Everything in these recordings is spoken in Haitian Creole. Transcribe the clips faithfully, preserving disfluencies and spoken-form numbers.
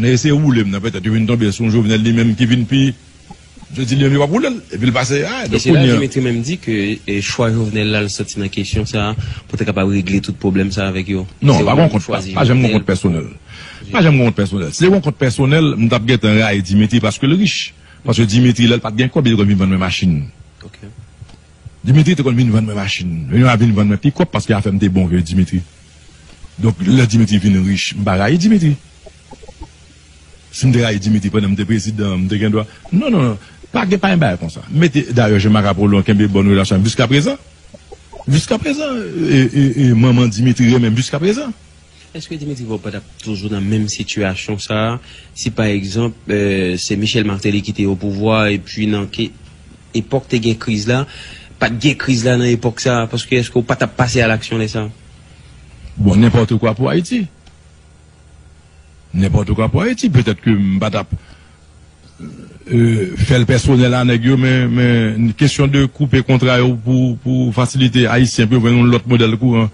Nan eseye woule m nan, petèt yo vin tonbe sou yon Jovenel li menm ki vin pi, yo di li menm yo p ap woule l, epi l pase a, e donk se la kounye a Dimitri menm di ke e, chwa Jovenel la l santi nan kesyon sa a pou te kapab regle tout pwoblèm sa a avèk yo. Non, pa gen yon kont, pa janm gen yon kont pèsonèl. Pa janm gen yon kont pèsonèl. Si te gen yon kont pèsonèl, m t ap gentan rayi Dimitri paske l rich. Paske Dimitri, lè l pa t gen kòb, li te konn vin vann mwen machin. Dimitri te konn vin vann mwen machin. Li a vin vann mwen pikòp paske afè m te bon vre Dimitri. Donk, lè Dimitri vin rich, m pa rayi Dimitri. Si m te rayi Dimitri pandan m te prezidan, m te gen dwa. Non, non, non. Pa gen, pa gen bagay konsa. Mete, dayè, Jean-Marc Apollon kenbe bòn relasyon jiskaprezan. Jiskaprezan, e, e, e, manman Dimitri renmen m jiskaprezan. Èske Dimitri Vorbe pa t ap toujou nan menm sitiyasyon sa a, si pa egzanp, e, se Michel Martelly ki te o pouvwa, epi nan ke, epòk te gen kriz la, pa t gen kriz la nan epòk sa a, paske èske w pa t ap pase a laksyon lè sa a? Bon, nenpòt kwa pou Ayiti. Nenpòt kwa pou Ayiti. Petèt ke m pa t ap, e, fè l pèsonèl a nèg yo, men, men kesyon de koupe kontra yo pou, pou fasilite Ayisyen pou yo jwenn yon lòt modèl kouran,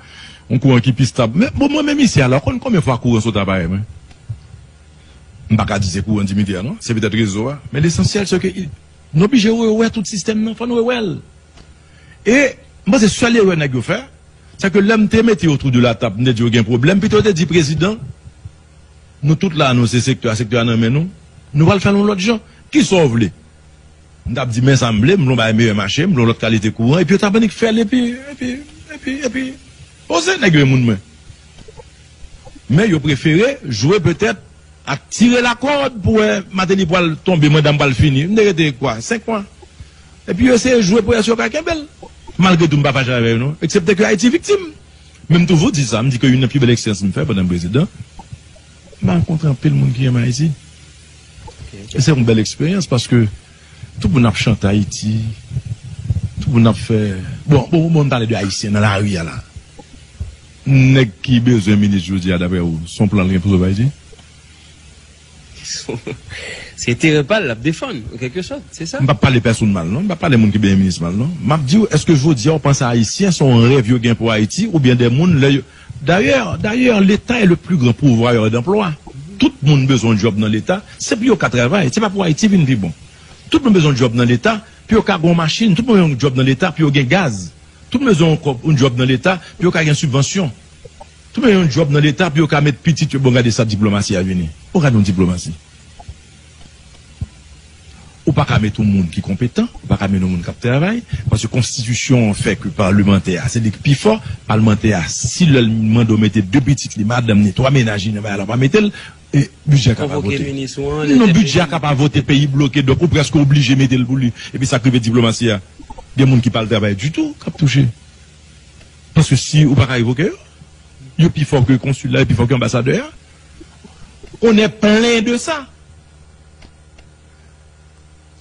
yon kouran ki pi stab. Men bon, mwen menm isi a la, w konn konbyen fwa kouran sot aparèy mwen? M pa ka di se kouran Dimitri a, non. Se petèt rezo a. Men lesansyèl, se ke i-, n oblije rewè tout sistèm nan. Fò n rewè l. E m panse sèl erè nèg yo fè, se ke lè m te mete yo autour de la table, m te di yo gen pwoblèm, pito yo te di, prezidan, nou tout la, nou se sektè a, sektè a nan men nou, nou pral fè l yon lòt jan. Kisa w vle? M t ap di, men sa m vle, m vle yon bagay meyè mache, m vle yon lòt kalite kouran, epi yo t ap annik fè l, epi, epi, epi, epi, poze nèg yo e moun mwen. Men yo prefere jwe petèt ak tire lakòd pou wè Martelly pral tonbe, manda m pral fini. M te rete kwa? Senk mwa. Epi yo eseye jwe pou wè si yo ka kenbe l. Malgre tou, m pa fache avè yo, non. Eksepte ke Ayiti viktim. Men m toujou di sa, m di ke youn nan pi bèl eksperyans m fè pandan m prezidan, m rankontre anpil moun ki renmen Ayiti. E se yon bèl eksperyans paske tout moun ap chante Ayiti, tout moun ap fè, bon, bon, bon, m pale de Ayisyen nan lari a la. Nèg ki bezwen minis jodi a, daprè ou, se yon plan l gen pou sove Ayiti? Se enterè pa l l ap defann, an kèlke sòt, se sa. M p ap pale pèsonn mal, non. M p ap pale moun ki bezwen minis mal, non. M ap di w, èske jodi a w panse Ayisyen se yon rèv yo gen pou Ayiti, oubyen de moun lè yo, dayè, dayè, l'État est le plus grand pourvoyeur d'emploi. Tout moun bezwen yon djòb nan Leta, se pou yo ka travay, se pa pou Ayiti vin pi bon. Tout moun bezwen yon djòb nan Leta pou yo ka gen yon machin, tout moun bezwen yon djòb nan Leta pou yo gen gaz. Tout moun bezwen yon kòb, yon djòb nan Leta pou yo ka gen sibvansyon. Tout moun bezwen yon djòb nan Leta pou yo ka met pitit yo. Bon, gade sa diplomasi a vini. Bon, gade yon diplomasi. Ou pa ka met yon moun ki konpetan, ou pa ka met yon moun k ap travay, paske konstitisyon an fè ke palmantè a, se li ki pi fò, palmantè a, si lè l mande w mete de pitit li, madanm ni, twa mennaj li nan bagay la, w pa mete l, e bidjè a ka pa vote. Non, bidjè a ka pa vote, peyi bloke, donk ou prèske oblije mete l pou li. Epi sa k rive diplomasi a, gen moun ki pa al travay ditou, k ap touche. Paske si ou pa ka revoke yo, yo pi fò ke konsil la, yo pi fò ke anbasadè a. On est plein de ça.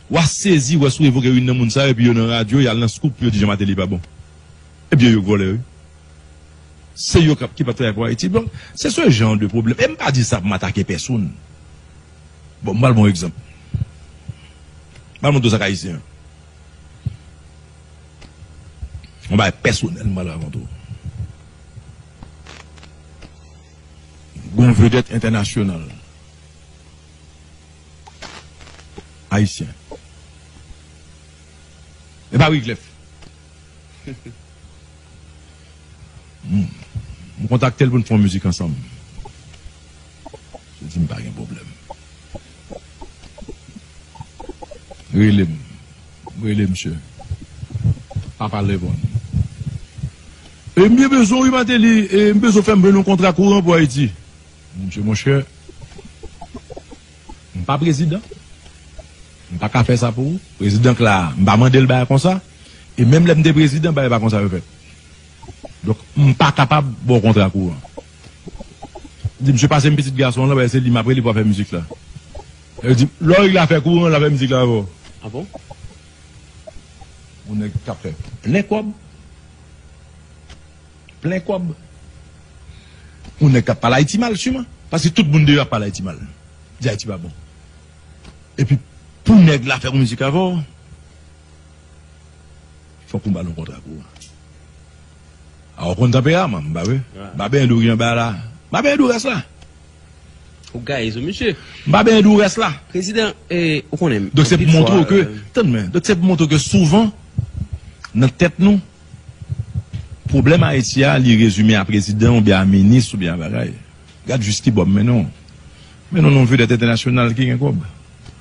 W a sezi wè si w revoke youn nan moun sa yo, epi yo nan radyo, y al nan Scoop, yo di Jan Mateli pa bon. Ebyen, yo k vòlè, wi. Se yo k ap, ki p ap travay pou Ayiti. Donk, se ce genre de pwoblèm. E m pa di sa pou m atake pèsonn. Bon, m pral ba w egzanp. M pral montre w sa k ayisyen an. Yon bagay pèsonèl, m pral rakonte w. Gon vedèt entènasyonal. Ayisyen. E pa Wyclef. M, m kontakte l pou n fè yon mizik ansanm. Li di m pa gen pwoblèm. Rele m. M rele misye. Papa reponn. E m byen bezwen w wi, Mateli, e m bezwen w fè m jwenn yon kontra kouran pou Ayiti. Misye, monchè, m pa prezidan. M pa ka fè sa pou ou. Prezidan k la a, m pa mande l bagay konsa. E menm lè m te prezidan, bagay pa konsa yo fèt. Donk, m pa kapab ba w kontra kouran. M di, misye, pase m pitit gason an lan, paske se li m ap rele pou al fè mizik la. Yo di, lè w rive la fè kouran, l ap fè mizik la avè w. Ah bon? Yon nèg k ap fè plen kòb. Plen kòb. Yon nèg k ap pale Ayiti mal, siman. Paske tout moun deyò ap pale Ayiti mal. Di Ayiti pa bon. Epi, pou nèg la fè yon mizik avè w, fòk ou ba l yon kontra kouran. A, ou konn tanperaman m, m pa vre? M pa benyen dou ki anba la. M pa benyen dou rès la. Ou gaye sou misye. M pa benyen di w rès la. Prezidan, eh, ou konnen m. Donk se pou montre w ke, tann mwen, donk se pou montre w ke souvan, nan tèt nou, pwoblèm Ayiti a, li rezime a prezidan oubyen a minis oubyen a bagay. Gad jis ki bò m mennen w. Mennen w nan yon vedèt entènasyonal ki gen kòb.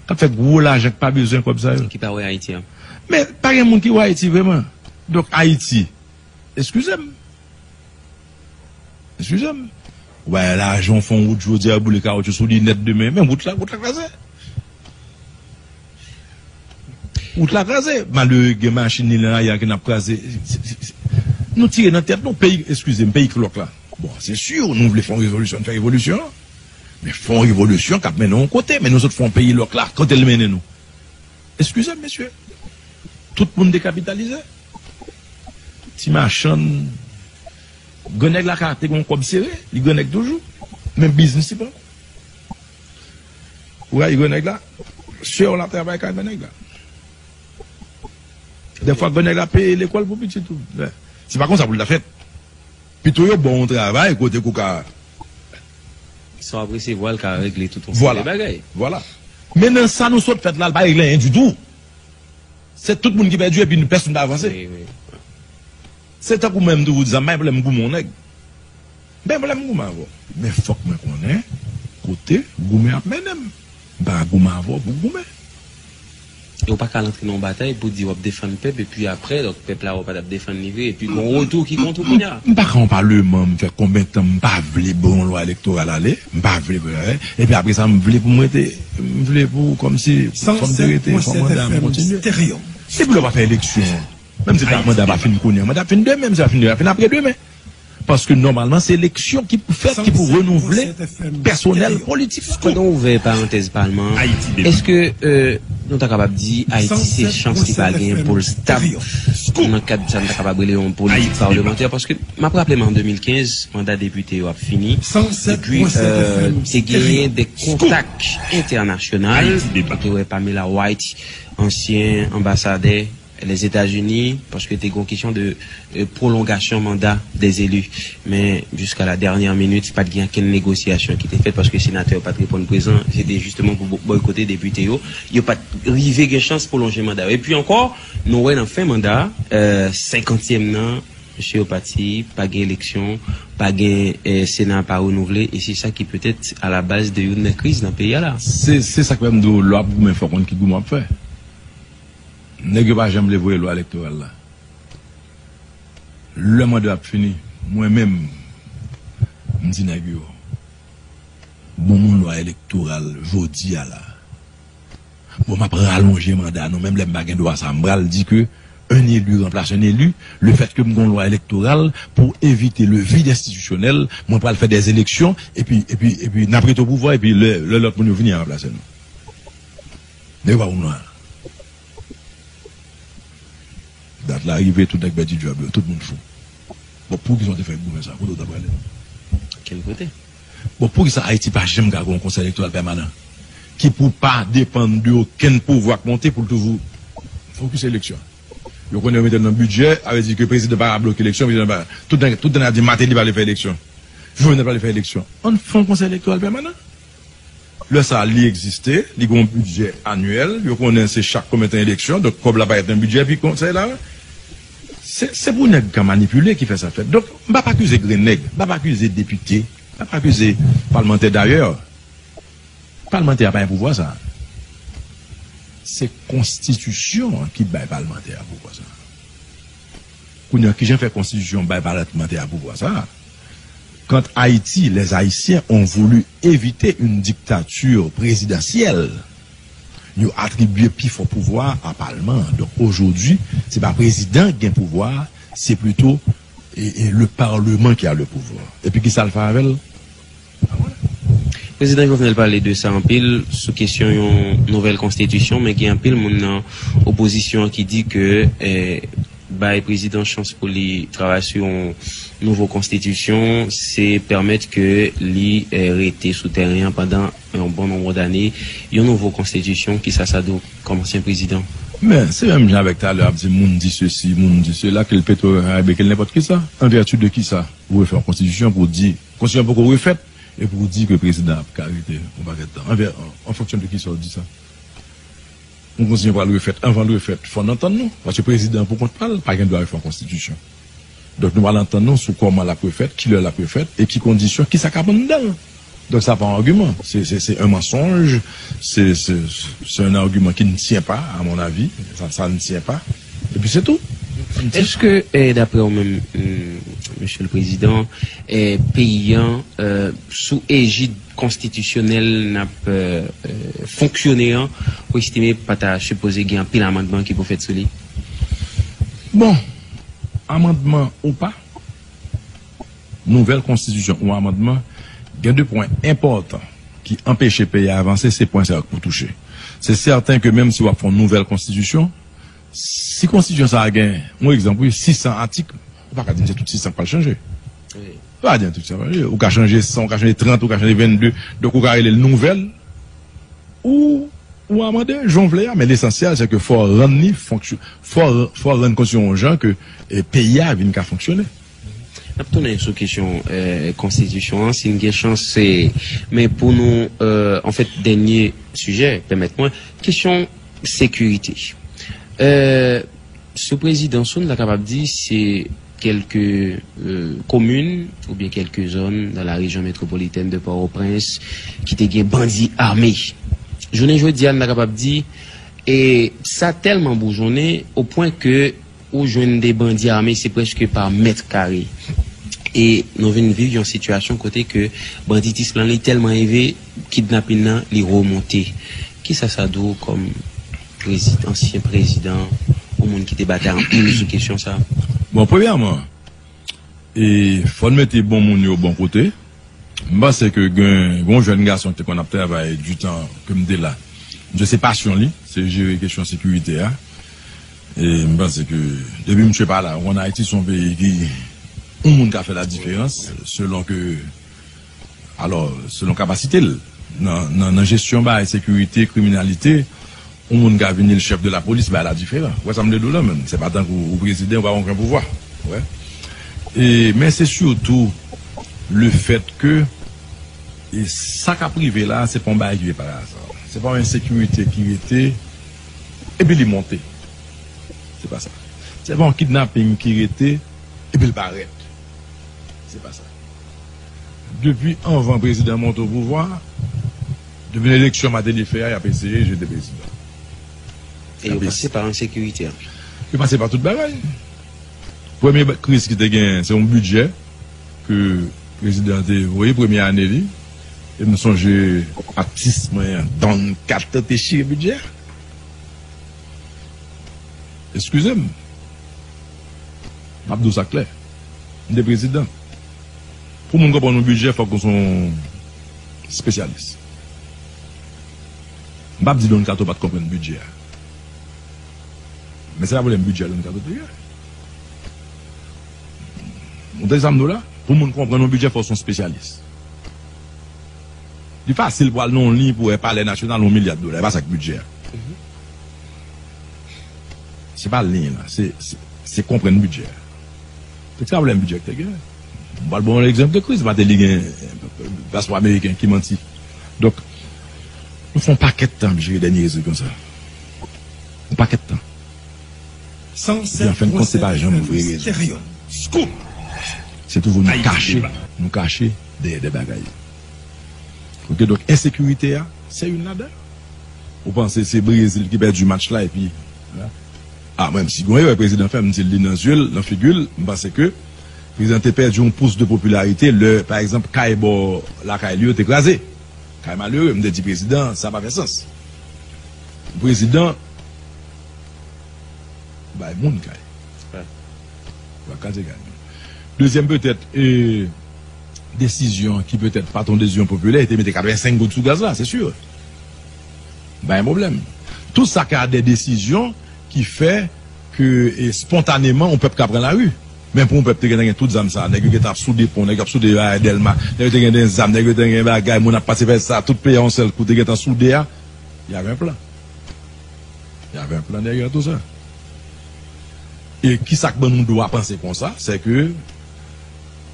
K ap fè gwo lajan k pa bezwen kòb sa yo. Ki pa wè Ayiti an. Men pa gen moun ki wè Ayiti vrèman. Donk Ayiti, eskize m. Eskize m. Ou bay lajan, w fè yon wout jodi a, boule kawoutchou sou li nèt demen. Men wout la, wout la kraze. Wout la kraze. Malere gen machin li nan lari a ki n ap kraze. Se- se- se- Nou tire nan tèt nou. Peyi, eskize m, peyi k lòk la. Bon, se si, nou vle fè yon revolisyon, n fè revolisyon an. Men fè yon revolisyon k ap mennen yon kote. Men nou sot fè yon peyi lòk la. Kote l mennen nou? Eskize m, mesye. Tout moun dekapitalize. Ti machann. Grannèg la ka te gen yon kòb sere. Li grannèg toujou. Men biznis li pran. Ou rayi grannèg la? Sè w la travay kay grannèg la. Dèfwa grannèg la peye lekòl pou pitit ou. Se pa konsa pou l ta fèt. Pito yo ba w yon travay kote ke w ka. Sa w ap resevwa l ka regle tout yon seri de bagay. Vwala. Men nan sa nou sot fèt la, l pa regle anyen ditou. Se tout moun ki pèdi epi pèsonn pa avanse. Wi, wi. Se tankou mwen m toujou di sa, m pa gen pwoblèm goumen yon nèg. M pa gen pwoblèm goumen avè w. Men fòk mwen konnen kote goumen ap mennen m. M pa ka goumen avè w pou goumen. E w pa ka al antre nan yon batay pou di w ap defann pèp epi apre, donk pèp la wè w pa t ap defann li vre, epi gon retou ki kont ou kounye a. M pa ka yon palman, m fè konbyen tan m pa vle bon lwa elektoral ale, m pa vle, epi apre sa m vle pou m rete, m vle pou kòmsi fò m te rete, fò manda m kontinye. Depi lè w pa fè eleksyon, menm si manda pa fin kounye a, manda ap fin demen, menm si pa fin demen, ap fin apre demen. Paske nòmalman se eleksyon ki pou fèt, ki pou renouvle pèsonèl politik. Pandan w ouvè parantèz palman an, èske, euh, nou ta kapab di Ayiti se chans li pa genyen pou l stab nan kad sa n ta kapab rele yon politik palmantè? Paske m ap raple m an de mil kenz, manda depite yo ap fini. Epi, euh, te genyen de kontak entènasyonal. Ou te wè Pamela White, ansyen anbasadè Lèzetazini, paske te gen yon kesyon de, euh, pwolongasyon manda dèzeli. Men jiska la dènyè minit, pa t gen okenn negosyasyon ki te fèt paske senatè yo pa t reponn prezan. Se te jisteman pou bo- boykote depite yo. Yo pa t rive gen chans pwolonje manda yo. Epi ankò, nou wè nan fen manda, euh, senkantyèm nan, mesye yo pati, pa gen eleksyon, pa gen, euh, Sena pa renouvle, e se sa ki petèt alabaz de youn nan kriz nan peyi a la. Se, se sa k fè m di w, lè w ap goumen, fò w konn ki goumen w ap fè. Nèg yo pa janm vle voye lwa elektoral la. Lè manda ap fini, mwen menm, m di nèg yo, bon, m yon lwa elektoral jodi a la. Bon, m ap ralonje manda nou, menm lè m pa gen dwa sa, m pral di ke un élu remplace un élu, le fait que m gon lwa elektoral pou evite le vide enstitisyonèl, mwen pral fè des élections, epi, epi, epi n ap rete o pouvwa, epi lè, lè lòt moun yo vini, y a ranplase nou. Nèg yo pa pou nou la. Dat la rive, tout nèg pèdi djòb yo, tout moun fou. Bon, poukisa w te fè goumen sa? Kote w ta prale? Okenn kote. Bon, poukisa Ayiti pa janm ka gen yon konsèy elektoral pèmanan ki pou pa depann de okenn pouvwa k monte pou l toujou fokis eleksyon? Yo konnen yo mete l nan bidjè, sa vle di ke prezidan pa ka bloke eleksyon, prezidan pa, tout nèg, tout nèg ap di Martelly pa vle fè eleksyon. Jovenel pa vle fè eleksyon. Ann fè yon konsèy elektoral pèmanan. Lè sa a, li egziste, li gen yon bidjè anyèl, yo konnen se chak konbyen tan eleksyon, donk kòb la parèt nan bidjè, epi konsèy la, se, se pou nèg ka manipile ki fè sa fèt. Donk, m p ap akize grenn nèg, m p ap akize depite, m p ap akize palmantè dayè. Palmantè a pa gen pouvwa sa. Se konstitisyon an ki bay palmantè a pouvwa sa. Kounye a, kijan fè konstitisyon bay palmantè a pouvwa sa? Quand Haïti, les Haïtiens ont voulu éviter une dictature présidentielle, yo atribye pi fò pouvwa a palman an. Donk, aujourd'hui, se pa prezidan ki gen pouvwa a, se plito, e, e, le parlement qui a le pouvoir. Epi kisa l fè avè l? Prezidan Jovenel pale de sa anpil sou kesyon yon nouvèl konstitisyon, men gen anpil moun nan opozisyon an ki di ke, eh, bay prezidan chans pou li travay sou yon nouvo konstitisyon, se pèmèt ke li, eh, rete sou tèren an pandan yon bon nonb dane. Yon nouvo konstitisyon, kisa sa di w kòm ansyen prezidan? Men, se menm jan avèk talè ap di moun di sesi, moun di sela, ke l Petro Karibe, ke l nenpòt kisa. An vèti de kisa? Ou refè yon konstitisyon pou di, konstitisyon poko refèt, E pou w di ke prezidan ap ka rete yon pakèt tan, anvè, an, an fonksyon de kisa w di sa? Yon konstitisyon pral refèt, anvan l refèt, fò n antann nou. Paske prezidan pou kont pa l, pa gen dwa refè yon konstitisyon. Donk nou pral antann nou sou kòman l ap refèt, kilè l ap refèt, e ki kondisyon, kisa k ap anndan l. Donk sa pa yon agiman, se, se, se yon mansonj, se, se, se yon agiman ki ne tient pas, à mon avis, sa, sa ne tient pas, epi se tou. Èske, eh, daprè w menm, mm, Mesye le Prezidan, eh, peyi an, eh, sou ejid konstitisyonèl n ap, eh, eh, fonksyone an, ou estime pa ta sipoze gen anpil amandman ki pou fèt sou li? Bon, amandman ou pa, nouvèl konstitisyon ou amandman, gen de pwen enpòtan ki anpeche peyi a avanse, se pwen sa yo k pou touche. Se sèten ke menm si w ap fè yon nouvèl konstitisyon, si konstitisyon sa a gen, yon egzanp, wi, sis san atik, ou pa ka di m se tout sis san k pral chanje. Wi. Ou pa ka di m tout sis san k pral chanje. Ou ka chanje san, ou ka chanje trant, ou ka chanje vennde. Donk, ou ka rele l nouvèl, ou, ou amande, jan w vle a, men lesansyèl, se ke fò w rann li fonksyon-, fò, fò w rann konstitisyon yon jan ke, e, peyi a vin ka fonksyone. N ap tounen sou kesyon, eh, konstitisyon an, si n gen chans, se, men pou nou, eh, anfèt, dènye sijè, pèmèt mwen, kesyon sekirite. Eh, sou prezidans ou, n ta kapab di se kèlke, eh, komin oubyen kèlke zòn nan la rejyon metwopolitèn de Pòtoprens ki te gen bandi ame. Jounen jodi a, n ta kapab di, e sa tèlman boujonnen o pwen ke ou jwenn de bandi ame, se prèske pa mèt kare. E nou vin viv yon sitiyasyon kote ke banditis lan li tèlman elve, kidnapin nan li remonte. Kisa sa di w kòm prezi-, ansyen prezidan, yon moun ki te batay anpil sou kesyon sa? Bon, premyèman, e fò n mete bon moun yo bon kote. M panse ke gen, gen yon jèn gason ki te konn ap travay di tan ke m te la. Misye se pasyon li, se jere kesyon sekirite a. E m panse ke depi misye pa la, ou konn Ayiti se yon peyi ki, yon moun ka fè la diferans selon ke, alò, selon kapasite l. Nan, nan, nan jesyon bagay sekirite, kriminalite, yon moun ka vini l chèf de lapolis, bagay la diferan. Ou wè sa m vle di w la menm? Se pa tankou ou prezidan, ou pa gen okenn pouvwa. Ou wè? E, men se sitou le fèt ke, e sa k ap rive la, se pa yon bagay ki rive pa aza. Se pa yon ensekirite ki rete, epi li monte. Se pa sa. Se pa yon kidnaping ki rete, epi l parèt. Se pa sa. Depi anvan prezidan monte o pouvwa, depi nan eleksyon Martelly fè a, y ap eseye jete prezidan. E yo pase pa ensekirite a. Yo pase pa tout bagay. Premye ba-, kriz ki te gen, se yon bidjè ke prezidan te voye premye ane li. E m sonje atis mwen an, Don Kato te chire bidjè a. Eskize m. M ap di w sa klè. M te prezidan. Pou moun konprann yon bidjè, fòk ou se yon espesyalis. M p ap di Don Kato pa t konprann bidjè a. Men se pa pwoblèm bidjè Don Kato te gen. Ou tande sa m di w la? Pou moun konprann yon bidjè, fòk ou se yon espesyalis. Li fasil pou al nan yon liy pou wè Palè Nasyonal yon milya dola. E pa sa k bidjè a. Se pa liy la, se, se, se konprann bidjè a. Se sa pwoblèm bidjè k te gen. M pral ba w yon egzanp de kriz Martelly gen, paspò ameriken ki manti. Donk, nou fè yon pakèt tan ap jere dènye kriz konsa. Yon pakèt tan. Epi an fen de kont, se pa janm vre rezon. Se toujou nou kache, nou kache dèyè de bagay. Oke, donk ensekirite a, se youn ladan. Ou panse se Brezil ki pèdi match la epi, a, mwen, si gen yon erè prezidan fè, m di l li nan zye l, nan figi l, m panse ke prezidan te pèdi yon pous de popilarite lè, pa egzanp, kay bò lakay li yo te kraze. Kay malere, m te di prezidan, sa pa fè sans. Prezidan bay moun kay. Wi. Ou pa kraze kay moun. Dezyèm, petèt, e, desizyon ki petèt pa t yon desizyon popilè, e te mete katrevensenk goud sou gaz la, se si. Pa gen pwoblèm. Tout sa ka de desizyon ki fè ke, e, spontaneman, yon pèp ka pran lari. Men pou yon pèp te gentan gen tout zam sa, nèg yo gentan ap soude pon, nèg yo ap soude, a, Dèlma, nèg yo te gen de zam, nèg yo te gen bagay, moun ap pase fè sa, tout peyi a yon sèl kou te gentan soude a, y avait un plan. Y avait un plan derrière tout sa. E kisa k ban nou dwa panse konsa? Se ke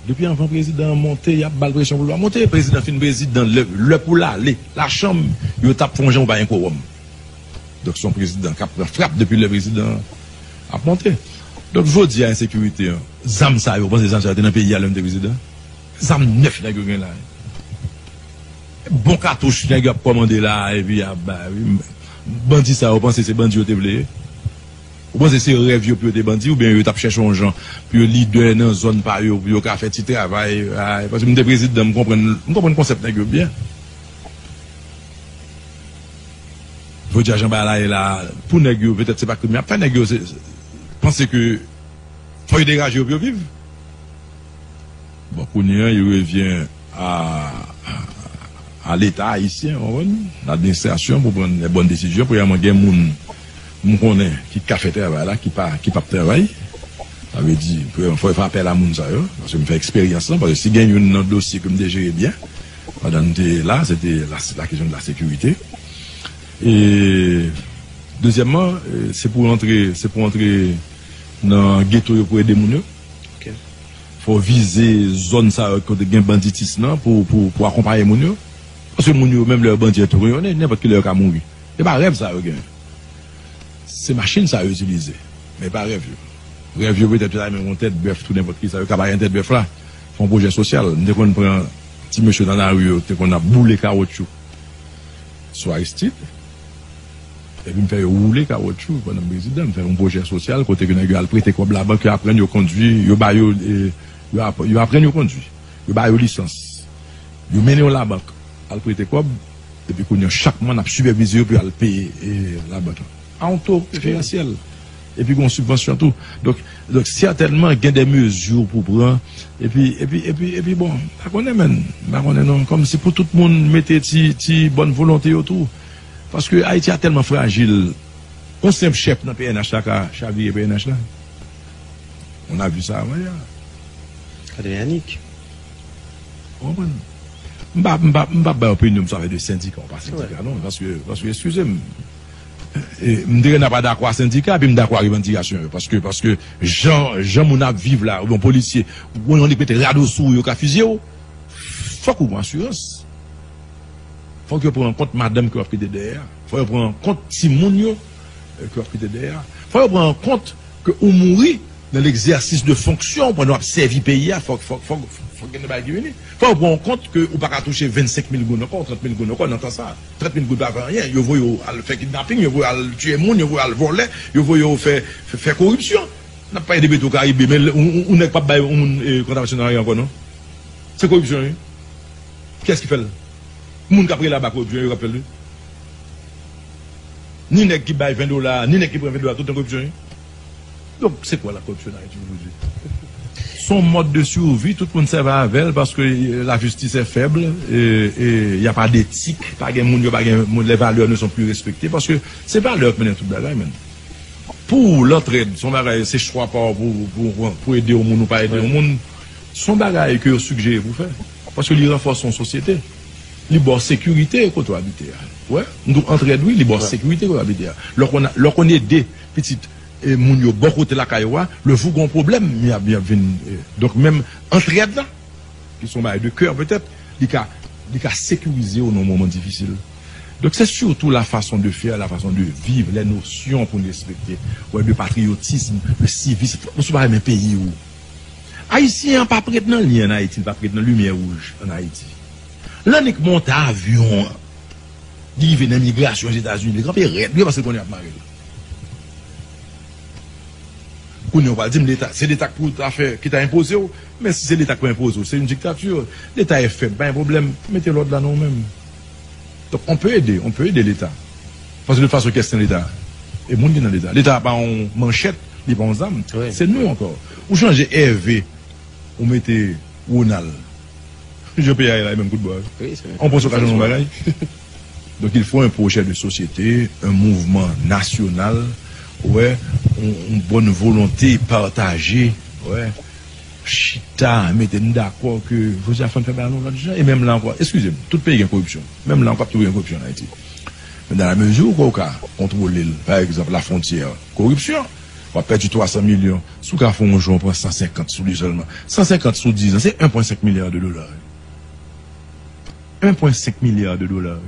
Depi anvan prezidan an monte, y ap ba l presyon pou l pa monte. Prezidan fin prezidan, lè, lè pou l ale lachanm, yo t ap fè yon jan pou pa gen kowòm. Donk, se yon prezidan k ap pran frap depi lè prezidan an ap monte. Donk, jodi a, ensekirite an, zam sa yo, w panse zam sa yo te nan peyi a lè m te prezidan? Zam nèf nèg yo gen la. Bon katouch nèg yo ap kòmande la, epi y ap bay, wi. Bandi sa yo, w panse se bandi yo te vle ye? Ou panse se rèv yo pou yo te bandi, oubyen yo t ap chèche yon jan pou yo lidè nan zòn pa yo, pou yo ka fè ti travay? Ay, paske m te prezidan, m konprann, m konprann konsèp nèg yo byen. Jodi a, jan bagay la ye la, pou nèg yo, petèt se pa krim y ap fè, nèg yo se, se, panse ke fò yo degaje yo pou yo viv. Bon, kounye a, il revient à, à l'État haïtien, w konprann? Ladministrasyon pou pran lè bòn desizyon. Premyèman, gen moun m konnen ki ka fè travay la, ki pa, ki p ap travay. Sa vle di, premyèman, fò yo fè apèl a moun sa yo, paske m fè eksperyans lan, paske si gen youn nan dosye ke m te jere byen, pandan m te la, se te la, la kesyon de la sekirite. E, dezyèmman, e, se pou antre, se pou antre nan geto yo pou ede moun yo. Ok. Fò w vize zòn sa yo kote gen banditis lan pou, pou, pou akonpaye moun yo. Paske moun yo, menm lè yo bandi an tou reyonnen, nenpòt ki lè yo ka mouri. E pa rèv sa yo gen. Se machin sa yo itilize. Men e pa rèv yo. Rèv yo petèt yo ta renmen yon tèt bèf, tou nenpòt ki sa yo ka bay yon tèt bèf la. Fè yon pwojè sosyal. M te konn pran ti mesye nan lari yo, te konn ap boule kawotchou sou Aristide. Epi m fè yo woule kawotchou pandan m prezidan. M fè yon pwojè sosyal kote ke nèg yo al prete kòb labank, yo aprann yo kondwi, yo ba yo, e, yo ap-, yo aprann yo kondwi. Yo ba yo lisans. Yo mennen yo labank, al prete kòb, epi kounye a, chak mwa, n ap sipèvize yo pou yo al peye, e, labank lan. A yon to preferansyèl. Epi gen yon sibvansyon tou. Donk, donk, sètènman, gen de mezi pou pran. Epi, epi, epi, epi, bon, m pa konnen, menn. M pa konnen, non. Kòmsi pou tout moun mete ti, ti bòn volonte yo tou. Paske Ayiti a tèlman frajil. Yon senp chèf nan P N H la ka chavire P N H la. On a vu ça avant-hier. Gade Yannick. Ou konprann? M pa, m pa, m pa bay opinyon m sou afè de sendika ou pa sendika, non. Paske, paske, eskize m. E, m te gen pa dakò a sendika, epi m dakò a revandikasyon yo. Paske, paske jan, jan moun ap viv la, ou yon polisye, ou yon nèg mete rado sou ou, yo ka fizye w. Fòk ou pran asirans. Fòk yo pran an kont madanm ke w ap kite dèyè a. Fòk yo pran an kont timoun yo, e, ke w ap kite dèyè a. Fòk yo pran an kont ke ou mouri nan legzèsis de fonksyon pandan w ap sèvi peyi a. Fòk, fòk, fòk, fòk gen de bagay ki vini. Fòk yo pran an kont ke ou pa ka touche vennsenk mil goud ankò, trant mil goud ankò nan tan sa a. Trant mil goud pa vle anyen. Yo voye w al fè kidnaping, yo voye w al tiye moun, yo voye w al vòlè, yo voye w fè, fè, fè koripsyon. N ap pale de Petro Caribe, men yon, yon, yon nèg p ap bay yon moun, e, kontravansyon nan anyen ankò, non. Se koripsyon, wi. Kiyès ki fè l? Moun k ap rele aba koripsyon, yo k ap fè l, wi. Ni nèg ki bay ven dola, ni nèg ki pran ven dola, tout nan koripsyon, wi. Donk, se kwa la koripsyon nan Ayiti jodi? Se yon mòd de survi, tout moun sèvi avè l, paske, e, la justice est faible, e, e, y a pas d'éthique, pa gen moun yo, pa gen moun, les valeurs ne sont plus respectées, paske se valè k mennen tout bagay, menn. Pou ou, lantrèd, se yon bagay, se chwa pa w pou, pou, pou ede yon moun ou pa ede yon moun. Se yon bagay ke yo sigjere pou fè. Paske li ranfòse yon sosyete. Li ba w sekirite kote w abite a. Wè, m di w antrèd, wi, li ba w sekirite kote w abite a. Lè w konn, lè w konn ede pitit, e, moun yo bò kote lakay ou a, lè jou gen yon pwoblèm, y ap, y ap vin, e, donk menm antrèd la, ki se yon bagay de kè petèt, li ka, li ka sekirize w nan yon moman difisil. Donk, se sitou la fason de fè, la fason de viv, lè nosyon pou n respekte, wè, de patriyotism, de sivism, ou sou pa renmen peyi w. Ayisyen an pa p ret nan li ann Ayiti, li pa p ret nan limyè wouj ann Ayiti. Lè nèg monte avyon an, li rive nan migrasyon Ozetazini, li kanpe rèd, wi, paske l konnen y ap mare l. Kounye a, w pral di m Leta, se Leta k pou ta fè, ki ta enpoze w, men si se Leta k pou enpoze w, se yon diktati, Leta e fèb, pa gen pwoblèm, mete lòd la nan ou menm. Donk, on peut aider, on peut aider Leta. Paske de tout fason, kiyès ki nan Leta? E moun ki nan Leta. Leta pa yon manchèt, li pa yon zam. Wi. Se nou ankò. Ou chanje Ève, ou mete Ronald. Jan peyi a ye la, e menm kout bwa, wi. Wi, se menm. On panse w ka chanje yon bagay? Donc, il faut un projet de société, un mouvement national, wè, yon, yon bòn volonte pataje, wè, chita, mete n dakò ke jodi a fò n fè bagay yon lòt jan. E menm la ankò, eskize m, tout peyi gen koripsyon. Menm la ankò, ap toujou gen koripsyon ann Ayiti. Men dans la mesure ke w ka kontwole l, pa egzanp, lafwontyè, koripsyon. W ap pèdi twa san milyon. Si w ka fè yon jou, w pran san senkant sou li sèlman. San senkant sou diz an, se en pwen senk milya de dola. En pwen senk milya de dola.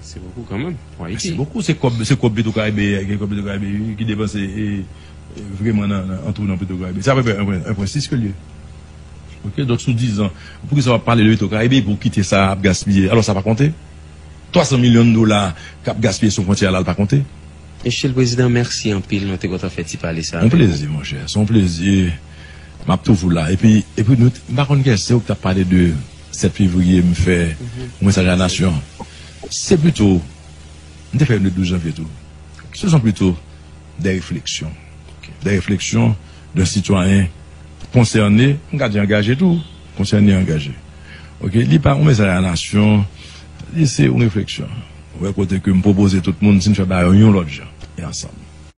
Se bokou kanmenm pou Ayiti. Se bokou. Se kòb, se kòb Petro Caribe, se kòb Petro Caribe ki depanse e, e, vreman nan, nan, an tou nan Petro Caribe. Se apeprè en pwen sis ke l ye. Ok, donk sou diz an, poukisa w ap pale de Petro Caribe pou kite sa ap gaspiye? Alò, sa pa konte? Twa san milyon dola k ap gaspiye sou fwontyè a la, l pa konte? Mesye le Prezidan, mèsi anpil. Nou te kontan fè ti pale sa avèk ou. Yon plezi, monchè. Se yon plezi. M ap toujou la. Epi, epi nou, m pa konn kè se ou ki t ap pale de sèt fevriye, m fè yon mesaj a nasyon. Se pito, m te fè youn le douz janvye tou. Se son pito de refleksyon. De refleksyon de sitwayen konsène, m ka di angaje tou, konsène angaje. Ok, li pa yon mesaj a nasyon, li se yon refleksyon. Ou wè kote ke m pwopoze tout moun, si n fè bagay yon lòt jan, e ansanm.